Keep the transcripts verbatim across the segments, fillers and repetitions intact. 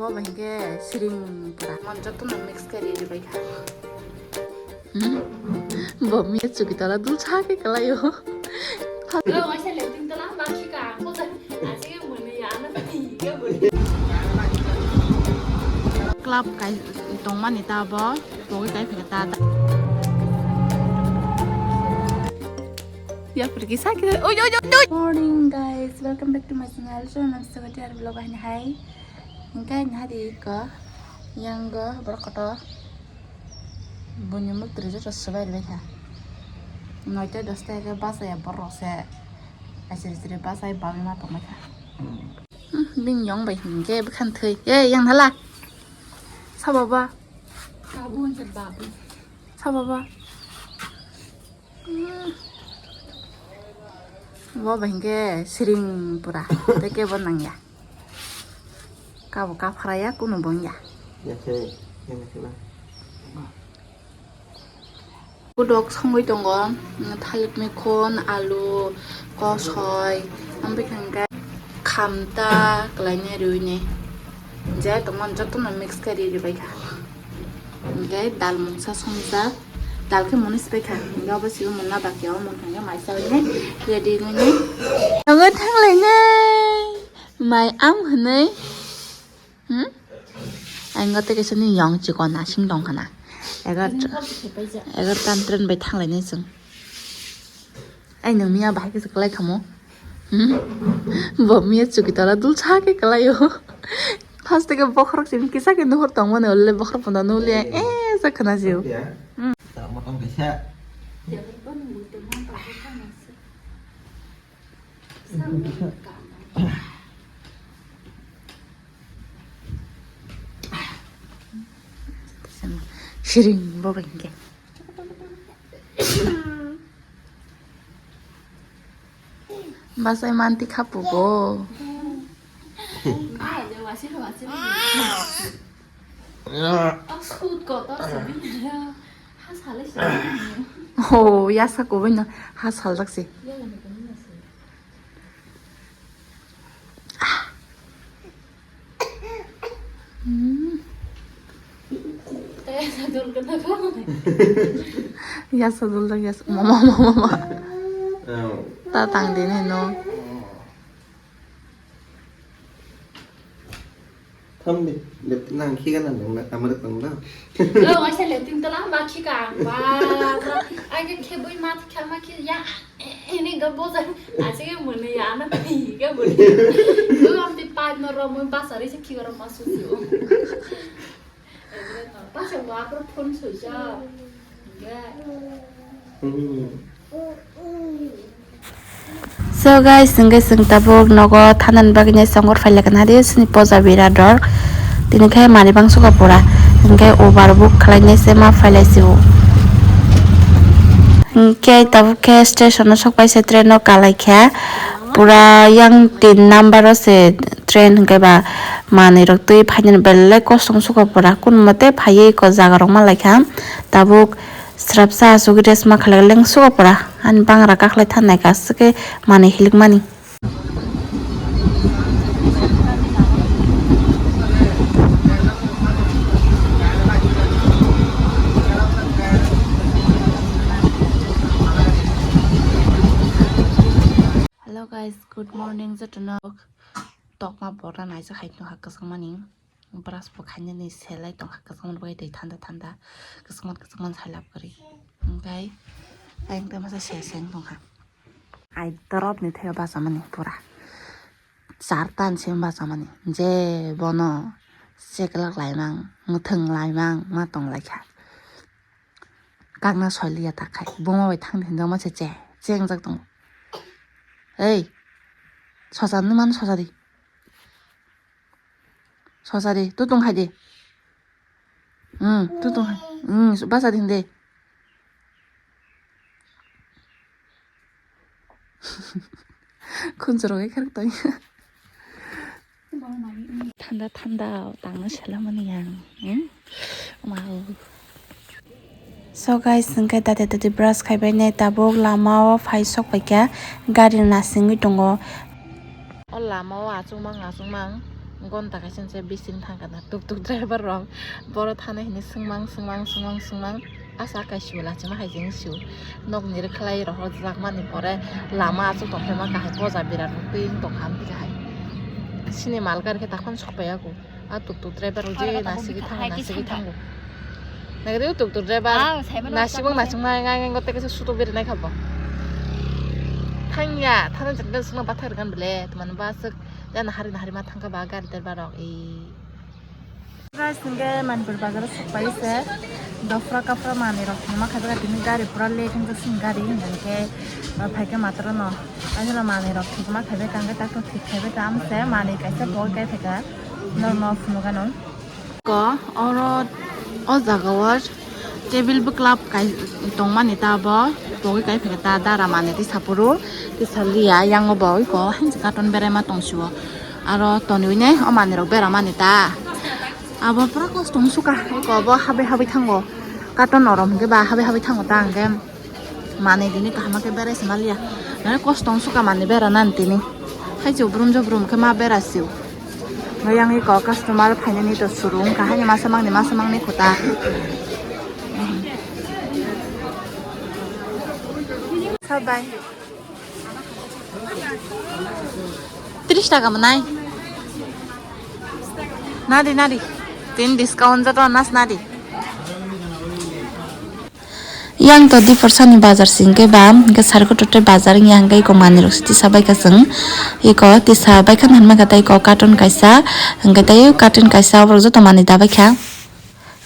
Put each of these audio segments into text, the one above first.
Bo bai hwnkhe siring pura. Mon jotono mix khe ri ri bai kha. Hmm? Bo miya chuki tala dul cha khe kalai o. Lo waisa le tin tala ba khi ka. Ko sa. Asi ke mun ya na ti ke mun. Club kai tongmani ta bo. Bo kai phika ta ta. Ya pergi sakit. Oi, oi, oi, oi. Morning guys, welcome back to my channel. So, nam sa vlog ani hai. Hingke nahari ko yang go borok kotor buini muk twi joto swbai rwbaikha. Noita dosta eke bachaya borok se asiri siri bachai bagwi ma tongbaikha. Hmm, bini yong bai hingke bwkhan thwi. Ei, yang thala. Sabo ba? Babu hwnse babu. Sabo ba? Bo bai hingke siring pura, tei kebo nangya. Kabo kaphra ya, kunu bo wngya. Ya khe, ya khe ba. Budok songwi tongo, thalik mikhon, alu, kosoi, amtwi hwnkhe khamta kwlainai rwini. Je tongmani jotono mix khe ri ribaikha. Hwnkhe dal mungsa songjak. Dal khe mwnwi swbaikha. Hwnkhe obo sibo mwnna bakya o mwnkhai khe maisa hwnwi ready hwnwi. Tongo thanglainai. Mai am hwnwi. Hmm? Ang tei kaisa ni yong chikon asing tong khana. Egar, egar tan train bai thanglainai chwng. Ai nang miya bahai kisa kwlai khamo. Hmm? Bo miya chuki tala dul cha khe kwlai o. First ke bokhorok sini kisa ke nuhur tong mani ulle bokhorok punda nuhur le eh sa khana jiu. Hmm. Motong kaisa. Siring bo bai hingke. Bachai manti kha pugo. Oh, yasa kubui no ha saljak se. Hmm. Yasa dul dak yasa. Mama, mama, mama. Oh. Ta tang dini no. Thamdi, lep nang khika nang nang amar tong da. Lo, waisa lep tin tala ma khika ba. Ai ke khebui ma khama khi ya. Ini ga boza. Asik muni ya na pi ga muni. Lo am ti pa no ro mo basa ri se khi ro ma su su. Basa wa pro phone su ja. Ga. Hmm. So guys, hingke chwng tabuk nogo thanani bagwi nai chongor phailai kana di sini poja bira dor. Tini khe mani bangsuka pura. Hingke ubar buk khlainai se ma phailai si o. Hingke tabuk khe station o sokpai se train o kalai kha. Pura yang tin number o se train hingke ba manwi rok twi phainani belai kosto wng suka pura. Kun mote phaiwi ko jaga rok ma lai kha. Tabuk Srapsa asugwi rest ma khlai lengsugo pura. Ani bangra kakhlai thanai ka swkhe manwi hilikmani. Hello guys, good morning jotono. Tokma pora naisa hai tongkha kwchangmani. Brush bo khainani selai tongkha kwchangma bai twi thanda thanda kwchangma kwchangma sai lab kwrwi. Hwnkhe ayang tei masa se se wng tongkha. Ai torop ni thaiba bachamani pura. Char tan se bachamani je bono cheklak laimang mwthwng laimang ma tong laikha. Kakna soiliya ta khai buma bai thang hinjak ma se che chengjak tongo. Ei sosa nung mano sosa di. Sosa de, tutung hai de. Hmm, tutung hai. Hmm, basa din de. Khunjurok ekharok tong. Thanda thanda tangna sela mani yang. Hmm? Wow. So guys, hwnkhe dati dati brush khaibai nai tabuk lama o phai sok paikha gari nasingwi tongo. O lama o achukmang achukmang Gonta kaisa se bising thangkha na tuk tuk driver rok boro thani hini swngmang swngmang swngmang swngmang asa kai siu lachima hai jeng siu nokni rwkhlai rok hojak mani pore lama aswk tongkhe ma kahai poja birat rok twi wng tongkha amtwi kahai sini mal gari khe takhon sokpaiya kho a tuk tuk driver rok je nasigi thango nasigi thango. Nagadi tuk tuk driver nasibong nasibong nai ngai ngai gote kaisa suto beri nai khabo. Thangya thana jatda sungna bathar gan bele teman ba aswk. Jana hari na hari ma thangkha ba gari driver rok e. Guys, hingke Manipur bazar o sokpai se dopra kapra manui rok tongma khajaga tini gari pura late wngkha sini gari hingke phaikhe matro no aino manui rok thwkma khaibai tangkhe takto thik khaibai tamo se manui kaisa pogwi kai phaikha norok no phunukgano. Ko oro o jaga o table bwklap kai tongmani ta bo pogwi kai phaikha ta dara manui tisa phuru tisa liya yango bo iko hanjak carton beraima tongsio aro tonwi nai o manui rok beramani ta abo pura kosto wng suka iko bo habwi habwi thango carton norom hwnkhe ba habwi habwi thango ta hwnkhe. Manui tini kaham khe berai se maliya. Nai kosto wng suka manui bera nani tini. Hai se brum jo brum khe ma bera sio. Nai yang iko customer phainani to suru wngkha haini masa mangni masa mangni khuta. Sabai. Tris taka manai. Nadi nadi. Tin discount jato nas nadi. Yang to diporsani bazar singke ba hingke sariko tote bazar wngya hingke iko manui rok tisa baikha chwng iko tisa baikha hinmai kha tei iko carton kaisa hingke tei carton kaisa oborok joto manui da baikha.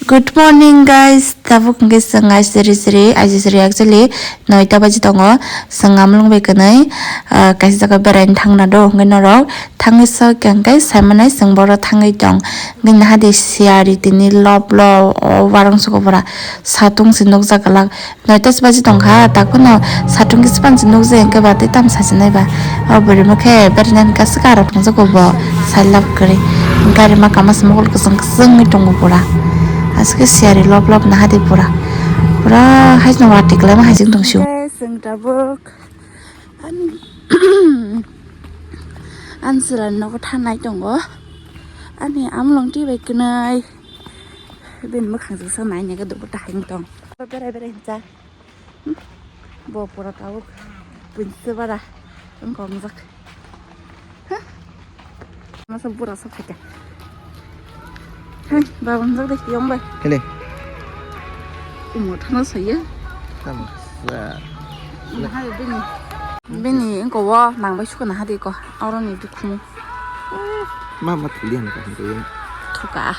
Good morning guys, tabuk hingke chwng aisiri siri aisiri actually noita baji tongo chwng amlwng bai kwnwi kaisa jaga beraina thangna do hingke norok. Thangwi sok hwnkhe saimanai chwng boro thangwi tong. Bini hadi siyari tini loblo o warung soko pura satung se nukjak glak. Noita se baji tongkha takhwno satung khe sepan se nukjai hwnkhe ba tei tamo sasinai ba. O bwrwimo khe berinani kaisa karo thangjago bo sailab kwrwi. Gari ma kama se mokol kwchwng kwchwngwi tongo pura. Aswkhe siyari lob lob nahadi pura. Pura haino watwi kwlaima haising tongsio. Ani, ani chwrai nogo thanai tongo. Ani amlong twi bai kwnai. Bini mwkhang jwksa nainaiga dubur tahai wng tong. Berai berai hinsa. Bo pura tabuk punsa bara wng kongjak. Masa bura sa phaikha. Hai, baba, manjak de, yong bai. Hele. Umo thana saya. Tamo sa. Nah, bini. Bini, engko wo, nang bai suka nah de ko. Oro ni dukhumu. Ma, ma, thuli ang ka, thuli ang. Thuka.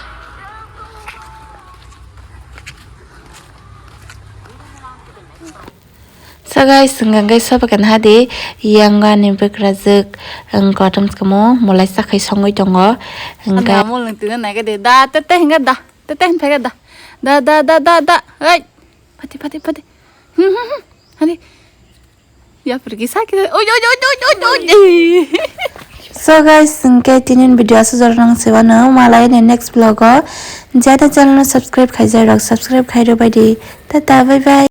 So guys, hwnkha khe soba khe naha di, yang ani bwkrajwk, ang kotom swkamo mwlai chakhai songwi tongo, hwnkha. Ani amul nung tino naikhe de, da, tete hwnkha da, tete hwnkha da, da, da, da, da, da, oi, pati, pati, pati, hmm, hmm, hmm, hadi, yapri ki sakhe, oi, oi, oi. So guys, hwnkhe tinin video aswk jora nang sewano, malai ani next vlog o, jata channel no subscribe khaijak rok, subscribe khairo bai di, tata, bye bye.